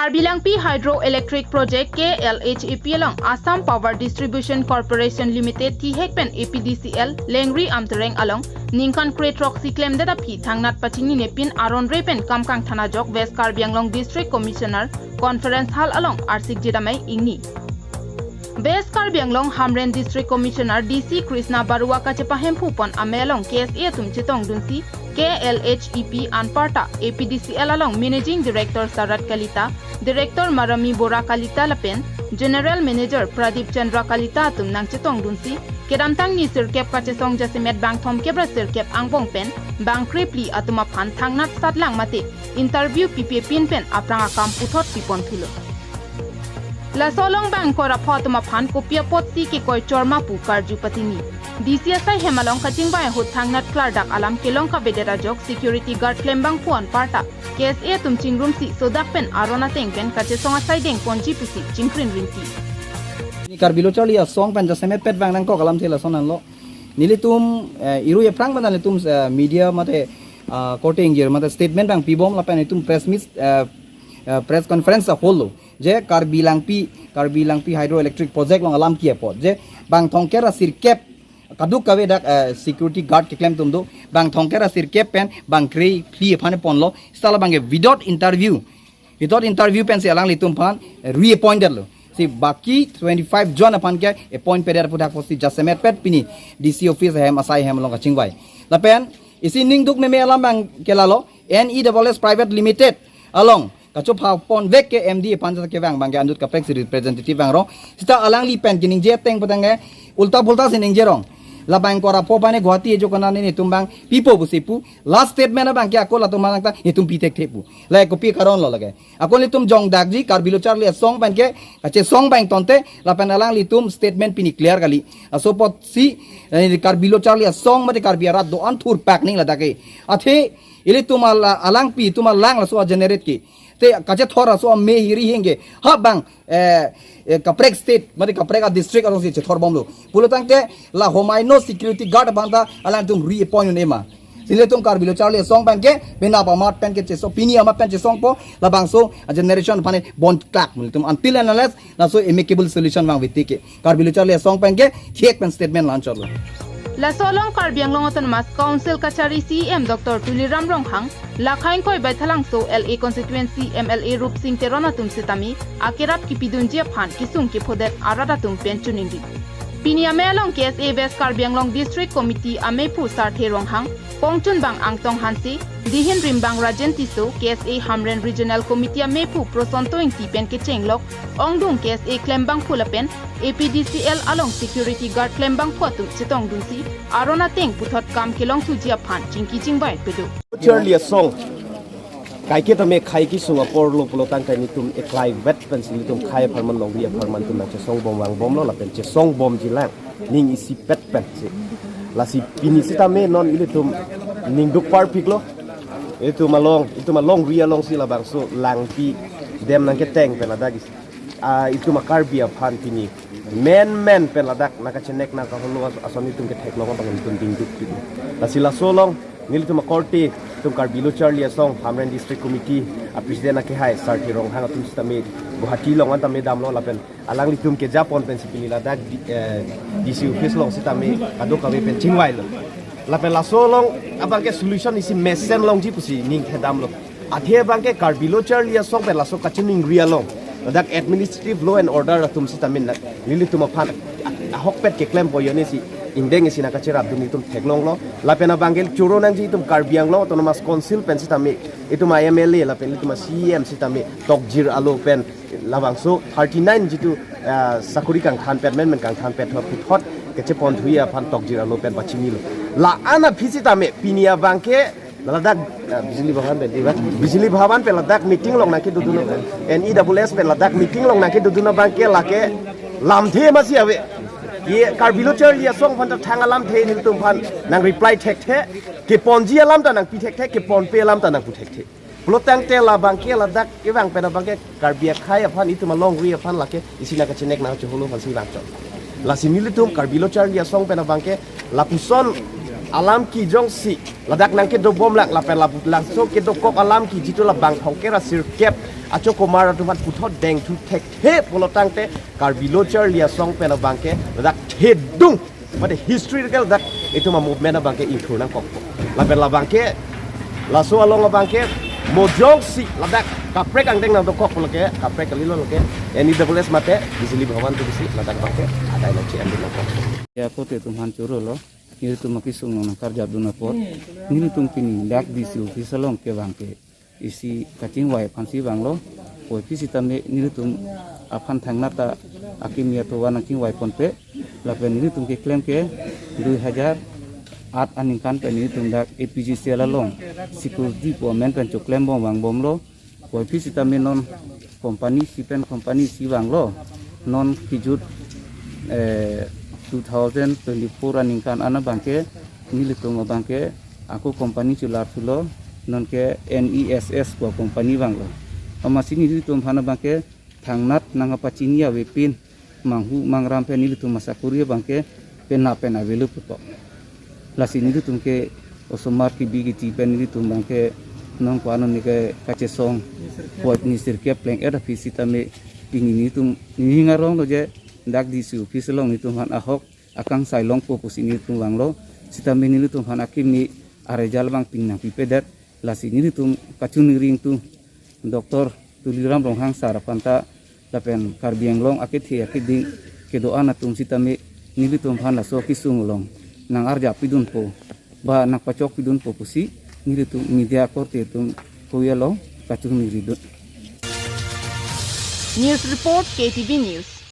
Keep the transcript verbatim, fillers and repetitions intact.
Karbi Langpi Hydroelectric Project, K L H E P along Assam Power Distribution Corporation Limited thihek pen A P D C L Lengri Amtereng along ningkan kre throksi klemdet aphi thangnat pachinine pin aron re pen kam kangthan ajok West Karbi Anglong District Commissioner Conference Hall along arsik jidamai ingni. West Karbi Anglong Hamren District Commissioner D C Krishna Barua kachepahemphu pon amei along K S A atum chetongdunsi K L H E P anparta A P D C L along Managing Director Sarat Kalita, Director Marami Bora Kalita lapen General Manager Pradip Chandra Kalita atum nangchetongdunsi kedamtang ni sirkep kachesong jasemet bang thomkep ra sirkep angbong pen bang krephli atum aphan thangnat satlang mate interview pipe pin pen aphrang akam puthot pipon thulo. Laso along bang kora pho atum aphan kopi apotsi kekoi chorma pu karju patini. D C asai hem along kachingvai ahut thangnat klardak alam kelong kavedet ajok security guard klembangphu anparta K S A atum chingrumsi sodak pen aron ateng pen kachesong asai dengponji pusi chingkrin rinti. Ni Karbi Lo Charli Asong pen jasemet pet vang nangkok alamthe lason anlo. Nelitum eh, irui aphrang pen nelitum eh, media mate ah, korte ingjir mate statement bang pibom lapen itum press meet eh, eh, press conference aholo je Karbi Langpi, Karbi Langpi Hydroelectric Project along alam kiya po je bang thomkep ra sirkep kaduk kave dak eh, security guard keklem atum do, bang thomkep ra sirkep pen bang krephli aphan ponlo, seta la bang ke without interview, without interview pensi alanglitum aphan reappointed lo. Si baki twenty-five jon aphan ke appoint pedet pu dak apotsi jasemet pet pini D C office ahem asai hem along kachingvai. Lapen isi ningduk meme alam bang ke lalo N E S S Private Limited along kachopha ponvek ke M D aphan jasa kevang bang ke andut kaprek si representative vanglo. Seta alangli pen keningje ateng putang ke ulta bulta si ningjerong. La bang kora pho bane Guwahati ejo kona nelitum bang pipo pusi pu. Last statement abang ke ako latum manang ta itum pi thekthe pu. La kopi karon lo lake. Ako nelitum jongdakji Karbi Lo Charli Asong pen ke kachesong bang tonte lapen alanglitum statement pini clear kali. Laso apotsi eh, Karbi Lo Charli Asong mate Karbi arat do-an thurpak ning ladak ke. Athe ilitum ala- alangpi itum alang laso a-generate ke. Te kachethor laso ame hiri henge. Ha bang eh, eh, kaprek state mate kaprek a-district alongsi chethor bomlo. Pulotangte la homai no security guard bangta alangtum reappoint un ema. Si nelitum Karbi Lo Charli Asong pen ke bina pamat pen ke chesong pini amat pen chesongpo labangso a-generation aphan bond klak nelitum until and unless laso amicable solution vangve tike Karbi Lo Charli Asong pen ke thiek pen statement lanchotlo. Laso along Karbi Anglong Autonomous Council kachari C E M Doctor Tuliram Ronghang, lakhai ingkoi Baithalangso L A constituency M L A Rupsing Teron atum sitame akerap kipidunji aphan kesung kephodet arat atum pen choningri. Pini amei along K S A West Karbi Anglong District Committee ameiphu Sarthe Ronghang, Kongchunbang Angtong Hanse, Dihin Rimbang Rajen Tisso, K S A Hamren Regional Committee ameiphu Prosonto Ingti pen kechenglok ongdung K S A klembangphu lapen A P D C L along security guard klembangphu atum chetongdunsi aron ateng puthot kam kelongthuji aphan chingki chingvai pedo. Charli Asong kaike tame khai kesung apor lo pulotangte nelitum eklai vet pensi nelitum khai apharman longri apharman atum nangchesong bom vangbomlo lapen chesong bomji lang ning isipet pensi. Lasi pini sitame non ilitum ningduk parpiklo. Itum along, itum alongri alongsi labangso langpi dem nangketeng pen ladak is- ah, itum a-Karbi aphan pini menmen pen ladak nangkachenek nangkaholo as- ason itum ketheklong abang itum dingduk pini. Lasi laso along nelitum akorte itum Karbi Lo Charli Asong Hamren District Committee a-President akehai Sarthe Ronghang atum sitame Guwahati along antame damlo lapen alanglitum kejapon pensi pini ladak di- eh, D C office along sitame kadokave pen chingvailo. Lapen laso along abang ke solution isi mesen longji pusi ning thedamlo. Athe abang ke Karbi Lo Charli Asong pen laso kachiningri along ladak administrative law and order atum sitame na- nelitum aphan ahokpet keklempo yone si ingdeng isi nangkacherapdun itum theklonglo. Lapen abang ke choro nangji itum Karbi Anglong Autonomous Council pen sitame itum a-M L A lapen itum a-C E M sitame tokjir alo pen labangso thirty nine jitu ah, sakori kangthanpet men men kangthanpet thot puthot kechepon thuji aphan tokjir alo pen pachinilo. La-an aphi sitame pini abang ke ladak ah, Bijli Bhawan pen diba? Bijli Bhawan pen ladak meeting along nangkedodun N E S S pen ladak meeting along nangkedodun abang ke lake lamthe masi ave. Ye Karbi Lo Charli Asong aphan ta thang alamthe nelitum aphan nangreply thekthe. Keponji alam ta nangpi thekthe, keponpe alam ta nangpu thekthe. Pulotangte labang ke ladak kevang pen abang ke Karbi akhei aphan itum alongri aphan lake isi nangkachenek nangkacheholo aphansi vangchot. Lasi nelitum Karbi Lo Charli Asong pen abang ke lapuson Alam kejongsi ladak nangkedobomlang lapen labangso kedokok alam ke jitu labang thongkep ra sirkep achokomar atum aphan puthot dengthu thekthe pulo tangte Karbi Lo Charli Asong pen abangke ladak thedung pada historical dak itum a-movement abangke ingthur nangkokpo. Lapen labangke laso along abangke mo jongsi ladak kaprek angdeng nangdokok pulo ke kaprek kalilo lo ke N E double S mate Bijli Bhawan atum si ladak abangke adai lo C M nangkok. Ya, kote atum aphan choro lo. Nelitum akesung nangkarjapdun apot, nelitum pini dak D C office along ke abangke isi kachingvai aphansi vanglo. Puvoiphit sitame nelitum aphan thangnat ta akimi atovar nangchingvai ponpe. Lapen nelitum keklem ke dui hajar aat aningkan pen nelitum dak A P G C L along security pu amen pen choklembom vangbomlo. Puvoiphit sitame non company isi pen company isi vanglo. Non kejut, eh, two thousand twenty-four aningkan an abangke nelitum abangke ako company chelarthulo, nonke N E S S pu company vanglo. Amatsi nelitum aphan abangke thangnat nangkapachini avepin, manghu mangram pen nelitum asakori abangke penap pen avelo putok. Lasi nelitum ke osomar kebi kiti pen nelitum abangke non ko-an neke kachesong puvoit ni sirkep pleng-et aphi sitame pini nelitum nining arong lo je dak D C office along nelitum aphan ahok akangsai longpo pusi nelitum vanglo. Sitame nelitum aphan akimi a-result abang pini nangpipedet. Lasi nelitum kachiningri ingtung Doctor Tuliram Ronghang sir aphan ta lapen Karbi Anglong akethe akeding kedo-an atum sitame nelitum aphan laso kesung along nangarjap pidunpo ba nangpachok pidunpo pusi nelitum media korte atum koi along kachiningridun. News report, K T V News.